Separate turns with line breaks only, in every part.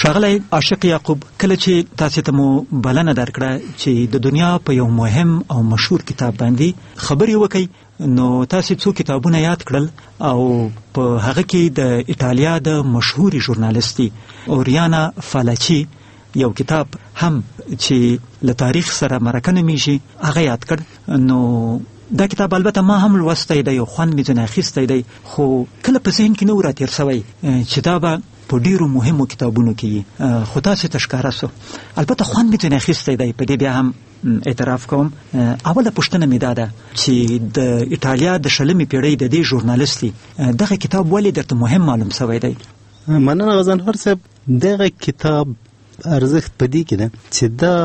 ښاغلی عاشق یعقوب، کله چې تاسې ته مو بلنه درکړه چې د دنیا په یو مهم او مشهور کتاب باندې خبرې وکړئ، نو تاسې څو کتابونه یاد کړل او په هغه کې د ایټالیا د مشهورې ژورنالیستې اوریانا فالاچي یو کتاب هم چې له تاریخ سره مرکه نومېږي هغه یاد کړ. نو دا کتاب البته ما هم لوستی دی او خوند مې ځنې اخیستی دی، خو کله په ذهن کې نه و راتېر شوی چې دا به په ډیرو مهمو کتابونو کې وي، خو تاسې ته ښکاره شو. البته خوند مې ځنې اخیستی دی، په دې بیا هم اعتراف کوم. اوله پوښتنه مې دا ده چې د ایټالیا د شلمې پیړۍ د دې ژورنالیستې دغه کتاب ولې درته مهم معلوم شوی دی؟
مننه غضنفر صاحب. دغه کتاب ارزښت په دې کې ده چې دا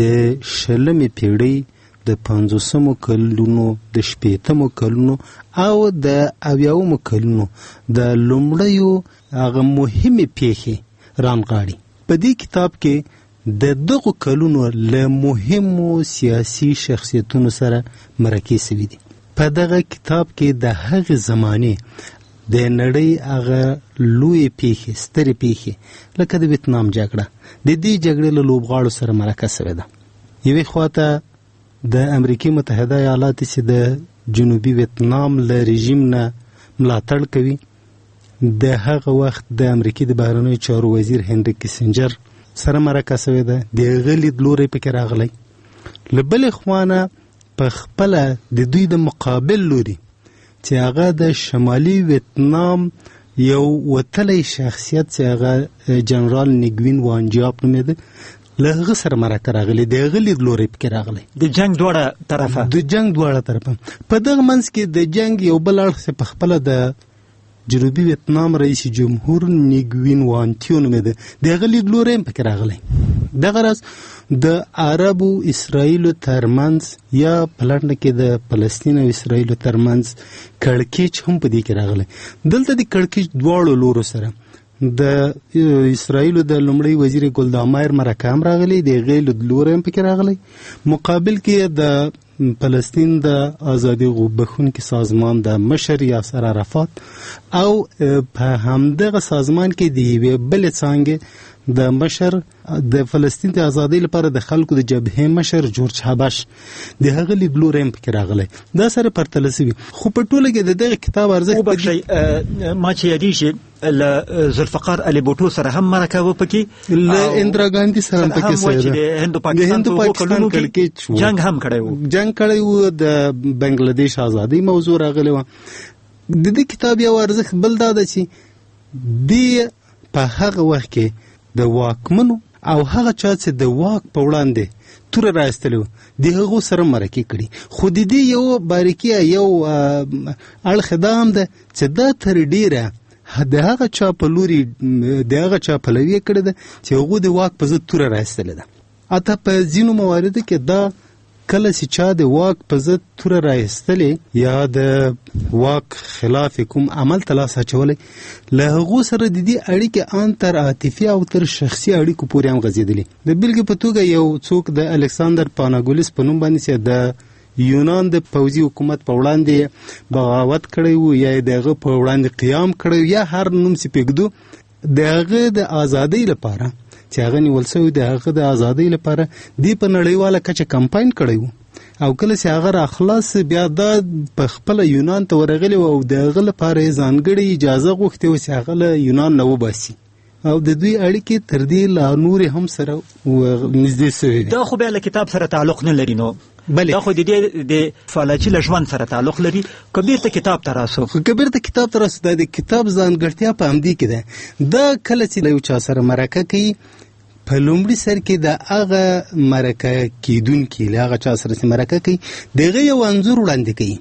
د شلمې پیړۍ د پنځوسمو کلونو، د شپېتمو کلونو او د اویاومو کلونو د لومړیو هغه مهمې پیښې رانغاړي. په دې کتاب کې د دغو کلونو له مهمو سیاسي شخصیتونو سره مرکې سوي دي. په دغه کتاب کې د هغې زمانې د نړۍ هغه لویې پیښې، سترې پیښې لکه د ویتنام جګړه، د دې جګړې له لوبغاړو سره مرکه سوې ده. یوې خواته د امریکې متحده ایالات چې د جنوبي ویتنام له رژیم نه ملاتړ کوي، د هغه وخت د امریکې د بهرنیو چارو وزیر هنري کیسنجر سره مرکه سوې ده، د هغه لیدلوری پکې راغلی. له بلې خوا نه په خپله د دوی د مقابل لوري چې هغه د شمالي ویتنام یو وتلی شخصیت چې هغه جنرال نیګوین وانجیاپ نومېده، له هغه سره مرکه راغلې، د هغه لیدلوری پکې راغلی.
د جنګ دواړه طرفه،
د جنګ دواړه طرفه. په دغه منځ کې د جنګ یو بل اړخ چې په خپله د جنوبي ویتنام رئیس جمهور نیګوین وانتیو نومېده، د هغه لیدلوری هم پکې راغلی. دغه راز د عربو اسرائیلو ترمنځ یا په لنډه کې د فلسطین او اسرائیلو ترمنځ کړکېچ هم په دې کې راغلی. دلته د کړکېچ دواړو لورو سره د اسرائیلو د لومړي وزیر ګولدامایر مرکه هم راغلې، د هغې لیدلوری هم پکې راغلی. مقابل کې د فلسطین د ازادي غوښتونکي سازمان د مشر یاسر عرفات او په همدغه سازمان کې د یوې بلې څانګې د مشر، د فلسطین د ازادۍ لپاره د خلکو د جبهې مشر جورج حبش، د هغه لیدلوری هم پکې راغلی. دا سره پرتله سوي، خو په ټوله کې د دغه کتاب ارزښت
وبخښئ، ما چې یادېږي له ذوالفقار علي بوټو سره هم مرکه و پکې،
له اندرا ګاندي سره هم پکې
سره چې د هند پاکستان په کلونو کې جنگ هم کړی وو،
جنگ کړی وو، د بنگلاديش ازادۍ موضوع راغلی و. د دې کتاب یو ارزښت بل دا ده چې دی په هغه وخت کې د واکمنو او هغه چا چې د واک په وړاندې توره راایستلې وه د هغو سره مرکې کړي. خو د دې یو باریکي یو اړخ دا هم ده چې دا تر ډېره د هغه چا په لوري، د هغه چا پلوي یې کړې ده چې هغو د واک په ضد توره راایستلې ده. حتی په ځینو مواردو کې دا کله چې چا د واک په ضد توره راایستلې یا د واک خلاف کوم عمل ته لاس اچولی، له هغو سره د دې اړیکې ان تر عاطفي او تر شخصي اړیکو پورې هم غځېدلې. د بېلګې په توګه یو څوک د الکساندر پاناګولیس په نوم باندې چې د یونان د پوځي حکومت په وړاندې بغاوت کړی و یا یې د هغه په وړاندې قیام کړی، یا هر نوم چې پرېږدو، د هغه د ازادۍ لپاره چې هغه نیول شوی، د هغه د ازادۍ لپاره دی په نړیواله کچه کمپاین کړی و او کله چې هغه راخلاص بیا دا په خپله یونان ته ورغلی و او د هغه لپاره یې ځانګړې اجازه غوښتې وه چې هغه له یونان نه وباسي او د دوی اړیکې تر دې لا نورې هم سره نږدې سوې دي.
دا خو بیا له کتاب سره تعلق نه لري، نو
بله
دا خو د دې د فالاچي له ژوند سره تعلق لري. که بیرته کتاب ته راسو،
خو که بیرته کتاب ته راسو، دا د کتاب ځانګړتیا په همدې کې ده. دا کله چې له یو چا سره مرکه کوي، په لومړي سر کې د هغه مرکه کېدونکي له هغه چا سره چې مرکه کوي د هغه یو انځور وړاندې کوي،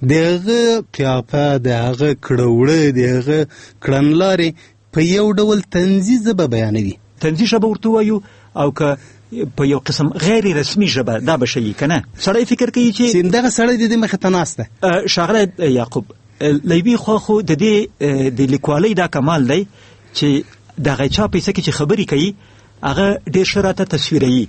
د هغه قیافه، د هغه کړه وړه، د هغه کړنلارې په یو ډول طنزي ژبه بیانوي.
طنزي ژبه ورته ووایو او که په یو قسم غیر رسمي ژبه، دا به ښه وي که نه؟ سړی فکر کوي چې
چې دغه سړی د دې مخې ته ناست دی.
ښاغلی یعقوب، له یوې خوا خو د دې د لیکوالۍ دا کمال دی چې دغه چا په حصه کې چې خبرې کوي هغه ډېر ښه راته تصویروي،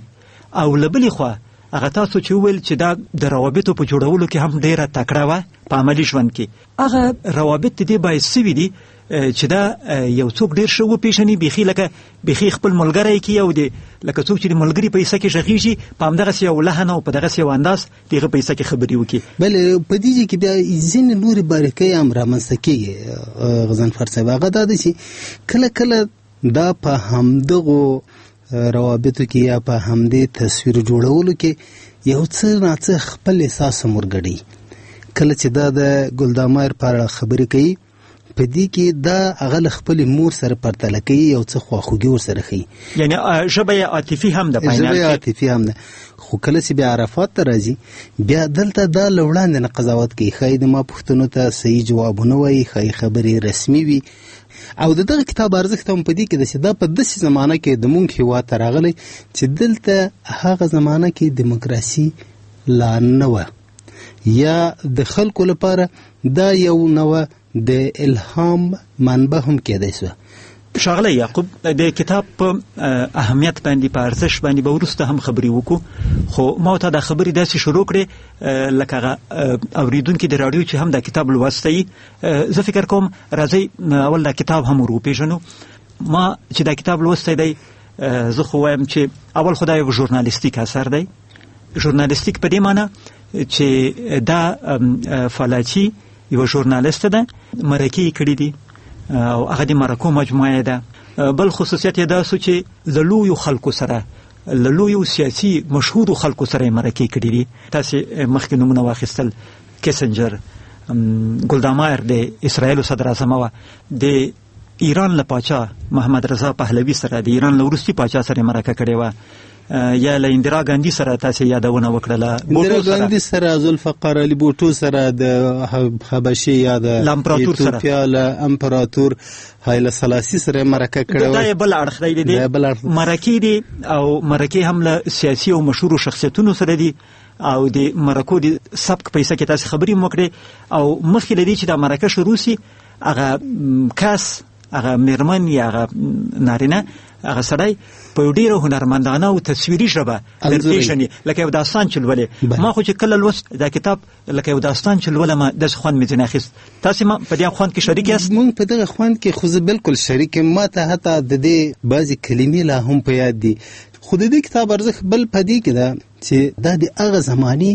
او له بلې خوا هغه تاسو چې وویل چې دا د روابطو په جوړولو کې هم ډېره تکړه وه په عملي ژوند کې، هغه روابط د دې باعث سوي دي چې دا یو څوک ډیر ښه وپیژني، بیخي لکه بیخي خپل ملګری کی او دی لکه څوک چې د ملګري په حصه کې غږیږي، په همدغسې یو لحن او په دغسې یو انداز د هغه په حصه کې خبرې وکړي.
بله په دې ځای کې بیا ځینې نورې باریکۍ هم رامنځته کېږي غضنفر صاحب. هغه دا دی چې کله کله دا په همدغو روابطو کې یا په همدې تصویر جوړولو کې یو څه ناڅه خپل احساس هم ورګډوي. کله چې دا د ګلدامایر په اړه خبرې کوي، په دې کې دا هغه له خپلې مور سره پرتله کوي، یو څه خواخوږي ورسره ښيي،
یعنی ژبه یې عاطفي هم ده،
ژبه یې عاطفي هم ده. خو کله چې بیا عرفات ته راځي، بیا دلته دا له وړاندې نه قضاوت کوي، ښايي د ما پوښتنو ته صحیح جوابونه وایي، ښايي خبرې رسمي وي. او د دغه کتاب ارزښت هم په دې کې ده چې دا په داسې زمانه کې د مونږ هیواد ته راغلی چې دلته هغه زمانه کې دیموکراسي لا نه وه، یا د خلکو لپاره دا یو نوع د الهام منبع هم کېدای شوه.
ښاغلی یعقوب، د کتاب په اهمیت باندې، په ارزښت باندې به وروسته هم خبرې وکړو، خو ما ته دا خبرې داسې شروع کړې لکه هغه اورېدونکي د راډیو چې هم دا کتاب لوستی. زه فکر کوم راځئ اول دا کتاب هم ور وپېژنو. ما چې دا کتاب لوستی دی، زه خو وایم چې اول خو دا یو ژورنالیستیک اثر دی. ژورنالیستیک په دې معنی چې دا فالاچي یوه ژورنالیسته ده، مرکې یې کړې دي او هغه د مرکو مجموعه ده. بل خصوصیت یې دا سو چې له لویو خلکو سره، له لویو سیاسي مشهورو خلکو سره یې مرکې کړې دي. تاسې مخکې نومونه واخیستل، کیسنجر، ګلدامایر د اسرائیلو صدراعظمه وه، د ایران له پاچا محمد رضا پهلوي سره، د ایران له وروستي پاچا سره مرکه کړې وه، یا له اندرا ګاندي سره تاسې یادونه وکړله،
اندرا ګاندي سره، ذوالفقار علي بوټو سره، د حبشې یا د
امپراتور سره،
ایتوپیا له امپراتور هایله سلاسي سره مرکه کړې وه.
دا یې بل اړخ دی، د دې مرکې دي، او مرکې هم له سیاسي او مشهورو شخصیتونو سره دي، او د مرکو د سبک په حصه کې تاسې خبرې هم وکړې. او مخکې له دې چې دا مرکه شروع سي، هغه کس، هغه میرمن یا هغه نارینه، هغه سړی په یو ډېره هنرمندانه او تصویري ژبه درپېژني، لکه یو داستان چې لولې. ما خو چې کله لوست دا کتاب، لکه یو داستان چې لولم، داسې خوند مې ځینې اخیست. تاسې ما په دې خوند کې شریک یاست؟
مونږ په دغه خوند کې خو زه بالکل شریک یم. ما ته حتی د دې بعضې کلمې لا هم په یاد دي. خو د دې کتاب ارزښت بل په دې کې ده چې دا د هغه زمانې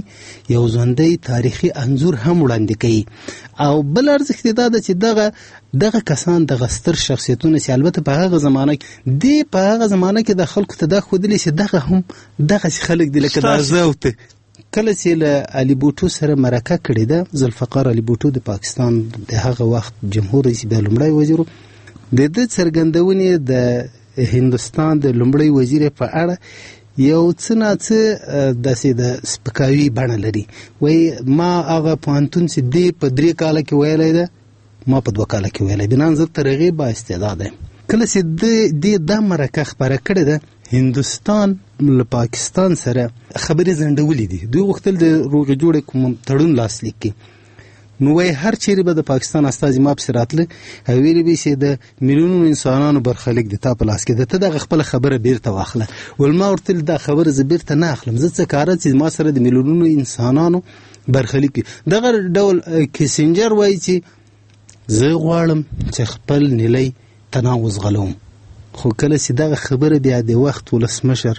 یو ژوندی تاریخي انځور هم وړاندې کوي، او بل ارزښت یې دا ده چې دغه کسان، دغه ستر شخصیتونه چې البته په هغه زمانه کې دی، په هغه زمانه کې د خلکو ته دا ښودلې چې دغه هم دغسې خلک دي لکه دا زه او ته. کله چې له علي بوټو سره مرکه کړې ده، ذوالفقار علي بوټو د پاکستان د هغه وخت جمهور رئیس، بیا لومړی وزیر و، د ده څرګندونې د هندوستان د لومړی وزیر په اړه یو څه ناڅه داسې د سپکاوي بڼه لري. وایي ما هغه پوهنتون چې دی په 3 کاله کې ویلی ده، ما په 2 کاله کې ویلی، بنان زه تر هغې با استعداده یم. کله چې دې دا مرکه خپره کړې ده، هندوستان له پاکستان سره خبرې ځنډولې دي. دوی غوښتل د روغې جوړې کوم تړون لاسلیک کړي. نو وایي هر چیرې به د پاکستان استازي ما پسې راتله او ویلي به یې چې د میلیونونو انسانانو برخلیک د تا په لاس کې ده، ته دغه خپله خبره بیرته واخله. ویل ما ورته ویل دا خبره زه بیرته نه اخلم، زه څه کاره چې ما سره د میلیونونو انسانانو برخلیک وي. دغه ډول کیسنجر وایي چې زه غواړم چې خپل نیلی تناو وځغلوم، خو کله چې دغه خبره بیا د وخت ولسمشر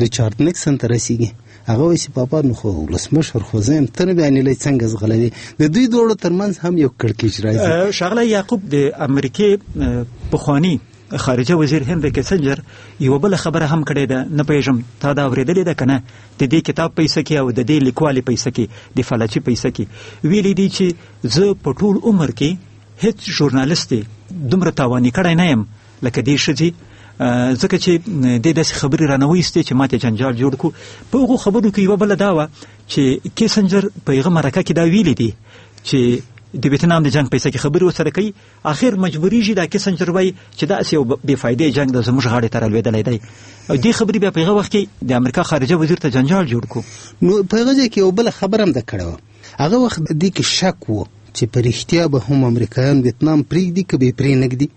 ریچارډ نیکسن ته رسیږي، هغه وایي چې پاپا نو خو ولسمشر خو زه یم، ته نو بیا نیلی څنګه ځغلوې؟ د دوی دواړو ترمنځ هم یو کړکېچ راځي.
ښاغلی یعقوب، د امریکې پخواني خارجه وزیر هنري کیسنجر یوه بله خبره هم کړې ده، نه پوهېږم تا دا اورېدلې ده که نه، د دې کتاب په حصه کې او د دې لیکوالې په حصه کې، د فلاچي په حصه کې ویلي دي چې زه په ټول عمر کې هیڅ ژورنالیست دومره تاواني کړی نه یم لکه دې ښځې، ځکه چې دې داسې خبرې رانه وایستې چې ماته جنجال جوړ کړو. په هغو خبرو کې یوه بله دا وه چې کیسنجر په هغه مرکه کې دا ویلي دي چې د ویتنام د جنګ په حصه کې خبرې ورسره کوي، اخر مجبوریږي دا کیسنجر وایي چې داسې یو بې فایدې جنګ د زموږ غاړې ته رالوېدلی دی. او دې خبرې بیا په هغه وخت کې د امریکا خارجه وزیر ته جنجال جوړ کړو.
نو په هغه ځای کې یو بله خبره هم ده کړې وه، هغه وخت دې کې شک و چې په رښتیا به هم امریکایان ویتنام پرېږدي که به یې پرې نه ږدي.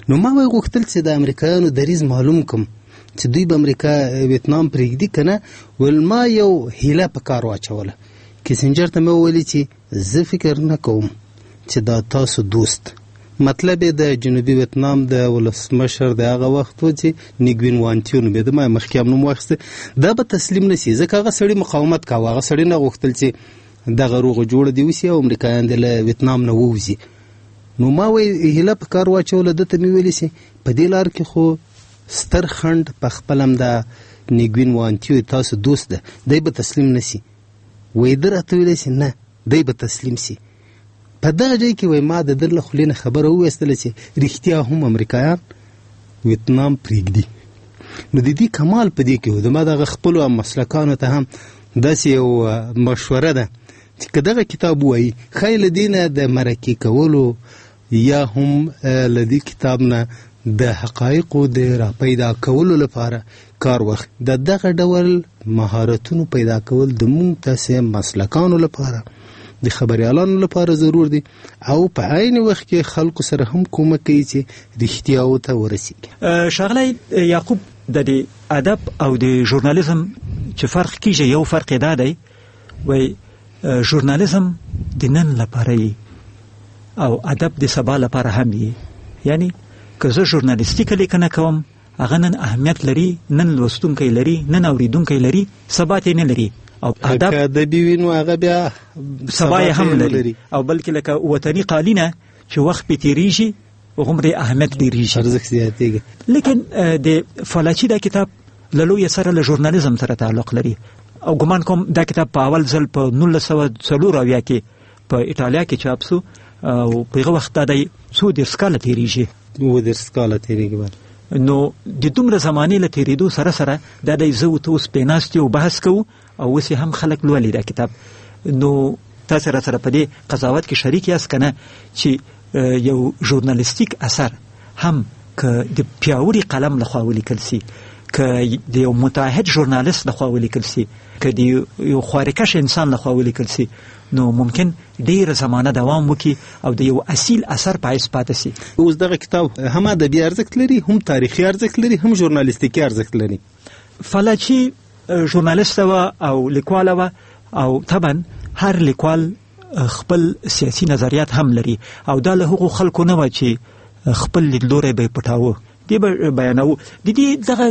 نو ما وایي غوښتل چې د امریکایانو دریځ معلوم کړم چې دوی به امریکا ویتنام پرېږدي که نه. ویل ما یو هیله په کار واچوله، کیسنجر ته مې وویل چې زه فکر نه کوم چې دا تاسو دوست مطلب یې د جنوبي ویتنام د ولسمشر د هغه وخت و چې نیګوین وانتیو نومېده، ما یې مخکې هم نوم واخیسته. دا به تسلیم نه شي، ځکه هغه سړي مقاومت کاوه، هغه سړي نه غوښتل چې دغه روغه جوړه دې وشي او امریکایان دې له ویتنام نه ووځي. نو ما وایي هیله په کار واچوله، ده ته مې ویلي چې په دې لار کې خو ستر خنډ په خپل هم دا نیګوین وانتیو تاسو دوست ده، دی به تسلیم نه شي. وایي ده راته ویلی چې نه، دی به تسلیم شي. په دغه ځای کې وایي ما د ده له خولې نه خبره وویستله چې رښتیا هم امریکایان ویتنام پرېږدي. نو د دې کمال په دې کې و، زما دغه خپلو مسلکانو ته هم داسې یو مشوره ده چې که دغه کتاب ووایي، ښایي له دې نه د مرکې کولو یا هم له دې کتاب نه د حقایقو د را پیدا کولو لپاره کار واخلي. د دغه ډول مهارتونو پیدا کول د موږ تاسې مسلکانو لپاره، د خبریالانو لپاره ضرور دي او په عین وخت کې خلکو سره هم کومک کوي چې رښتیاو ته ورسیږي.
ښاغلی یعقوب، د دې ادب او د ژورنالیزم چې فرق کیږي، یو فرق یې دا دی، وایي ژورنالیزم د نن لپاره یي او ادب د سبا لپاره هم یي. یعنی که زه ژورنالیستیکه لیکنه کوم، هغه نن اهمیت لري، نن لوستونکی لري، نن اوریدونکی لري، سبا ته نه لري. او ادب
که ادبي وي نو هغه بیا
سبا یې هم لري. او بلکې لکه وطني قالینه چې وخت پې تېرېږي هغومره یې اهمیت ډېرېږي،
ارزښت زیاتېږي.
لیکن د فالاچي دا کتاب له لویه سره له ژورنالیزم سره تعلق لري او ګمان کوم دا کتاب په اول ځل په 1974 کې په ایټالیا کې چاپ سو او په هغه وخت دا دی څو دېرش کاله تېرېږي.
37 کاله تېرېږي بله.
نو د دومره زمانې له تېرېدو سره سره دا دی زه او ته اوس پرې ناست یو، بحث کوو او اوس یې هم خلک لولي دا کتاب. نو تاسې را سره په دې قضاوت کې شریک یاست که نه چې یو ژورنالیستیک اثر هم که د پیاوړي قلم لخوا ولیکل سي، که د یو متعهد ژورنالیست لخوا ولیکل سي، که د یو خواریکش انسان لخوا ولیکل سي، نو ممکن ډیره زمانه دوام وکړي او د یو اصیل اثر په حیث پاتې سي.
اوس دغه کتاب هم ادبي ارزښت لري، هم تاریخي ارزښت لري، هم ژورنالیستیکي ارزښت لري.
فلاچي ژورنالیسته وه او لیکواله وه او طبعا هر لیکوال خپل سیاسي نظریات هم لري او دا له هغو خلکو نه وه چې خپل لیدلوری به یې پټاوه، دی به بیانوو. د دې دغه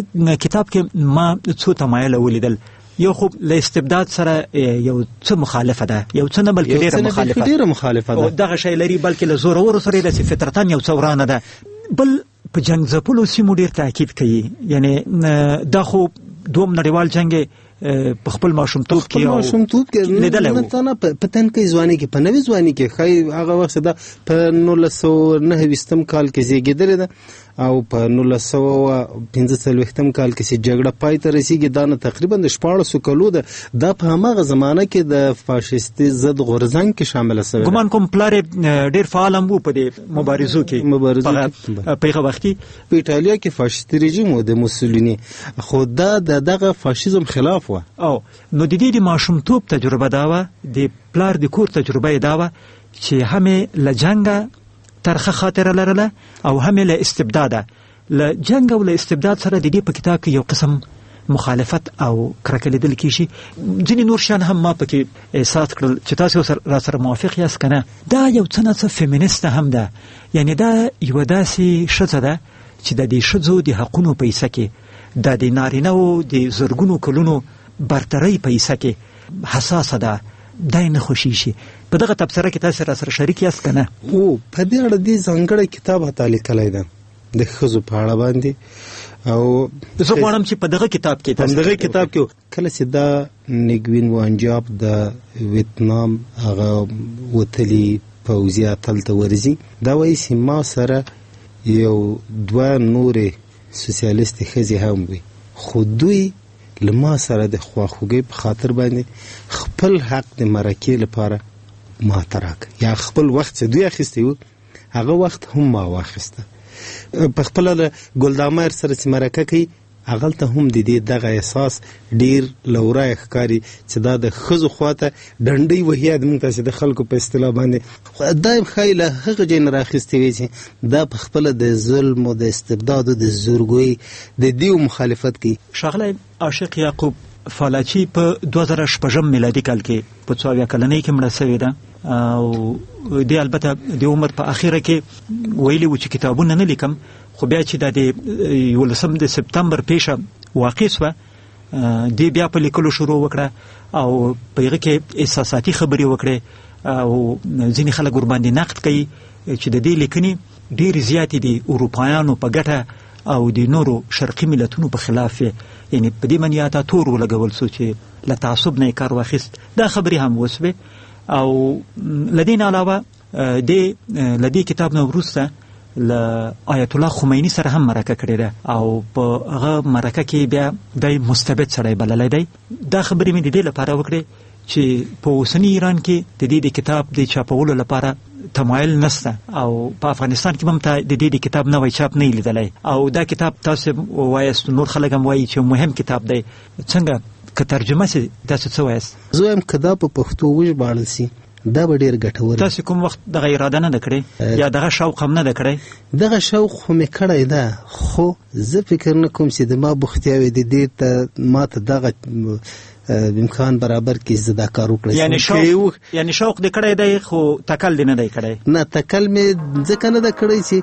کتاب کې ما څو تمایله ولیدل. یو خو له استبداد سره یو څه مخالفه ده، یو څه نه بلکې ډیره مخالفه،
ډیره مخالفه ده،
دغه شی لري، بلکې له زورورو سره داسې فطرتاً یو څه ورانه ده. بل په جنگ ځپلو سیمو ډیر تاکید کوي، یعنی دا خو دوم نړیوال جنګ په خپل ماشومتوب کې
خپل ماشومتوب کې
لیدلی و.
نه، په تنکۍ ځواني کې، په نوې ځواني کې، ښایي هغه وخت دا په 1929 کال کې زیږېدلې ده او په 1945 کال کې چې جګړه پای ته رسیږي، دا نه تقریبا د 16 کلو ده. دا په هماغه زمانه کې د فاشیستي ضد غورځنګ کې شامله شوې ده.
ګمان کوم پلار یې ډېر فعال هم و په دې مبارزو کې، په هغه وخت کې
په ایټالیا کې فاشیستي رژیم و د موسولیني، خو دا د دغه فاشیزم خلاف و.
او نو د دې د ماشومتوب تجربه دا وه، د پلار د کور تجربه یې دا وه چې هم یې له جنګه ترخه خاطره لرله او هم یې له استبداده. له جنګ او له استبداد سره د دې په کتاب کې یو قسم مخالفت او کرکه لیدل کیږي. ځینې نور شیان هم ما پکې احساس کړل چې تاسو را سره موافق یاست که نه. دا یو څه نا څه فیمینسته هم ده، یعنی دا یوه داسې ښځه ده چې د دې ښځو د حقونو په حصه کې، د دې نارینهو د زرګونو کلونو برترۍ په حصه کې حساسه ده، دا یې نه خوښیږي. په دغه تبصره کې تاسو را سره شریک یاست که نه؟
هو، په دې اړه دې ځانګړی کتاب حتی لیکلی ده د ښځو په اړه باندې. او
زه غواړم چې په دغه کتاب کې
په دغه کتاب کې کله چې دا نیګوین وانجاب د ویتنام هغه وتلی پوځي اتل ته ورځي، دا وایي چې ما سره یو دوه نورې سوسیالیستې ښځې هم وي، خو دوی له ما سره د خواخوږۍ په خاطر باندې خپل حق د مرکې لپاره ما ته راکړ، یا خپل وخت چې دوی اخیستی و هغه وخت هم ما واخیسته. په خپله له ګلدامیر سره چې مرکه کوي، هغلته هم د دې دغه احساس ډیر له ورایه ښکاري چې دا د ښځو خواته ډنډۍ وهي، د موږ تاسې د خلکو په اصطلاح باندې. خو دا یې ښایي له هغه ځای نه راخیستې وي چې دا په خپله د ظلم او د استبداد او د زورګویۍ د دیو مخالفت کوي.
ښاغلی عاشق یعقوب فالاچي په 2006 میلادي کال کې په 74 کلنۍ کې مړه شوې ده. او دی البته د عمر په اخیره کې ویلي و چې کتابونه نه لیکم، خو بیا چې د 11 د سپتمبر پیښه واقع شوه، دی بیا په لیکلو شروع وکړه او په هغه کې احساساتي خبرې وکړې او ځینې خلک ورباندې نقد کوي چې د دې لیکنې ډېرې زیاتې دي اروپایانو په ګټه او د نورو شرقي ملتونو په خلاف، یعنی په دې باندې حتی تور ولګول سو چې له تعصب نه کار واخیست. دا خبرې هم وسوې. او له دې نه علاوه د له دې کتاب نه وروسته له آیت الله خمینی سره هم مرکه کړې ده او په هغه مرکه کې بیا دی مستبد سړی بللی دی. دا خبرې مې د دې لپاره وکړې چې په اوسني ایران کې د دې د کتاب د چاپولو لپاره تمایل نشته او په افغانستان کې هم ته د دې د کتاب نوی چاپ نه لیدلی او دا کتاب تاسو وایاست، نور خلک هم وایي چې مهم کتاب دی. څنګه که ترجمه سي، تاسو څه وایاست؟
زه وایم که دا په پښتو وژباړل سي دا به ډیر ګټور.
تاسو کوم وخت دغه اراده نه ده کړې یا دغه شوق هم نه ده کړی؟
دغه شوق خو مې کړی ده، خو زه فکر نه کوم چې د ما بوختیاوې د دې ته ما ته دغه امکان برابر کړي زه دا کار وکړای.
یعنی شوق، یعنی شوق دې کړی دی خو تکل دې نه دی کړی؟
نه، تکل مې ځکه نه ده کړی چې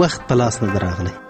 وخت په لاس نه دی راغلی.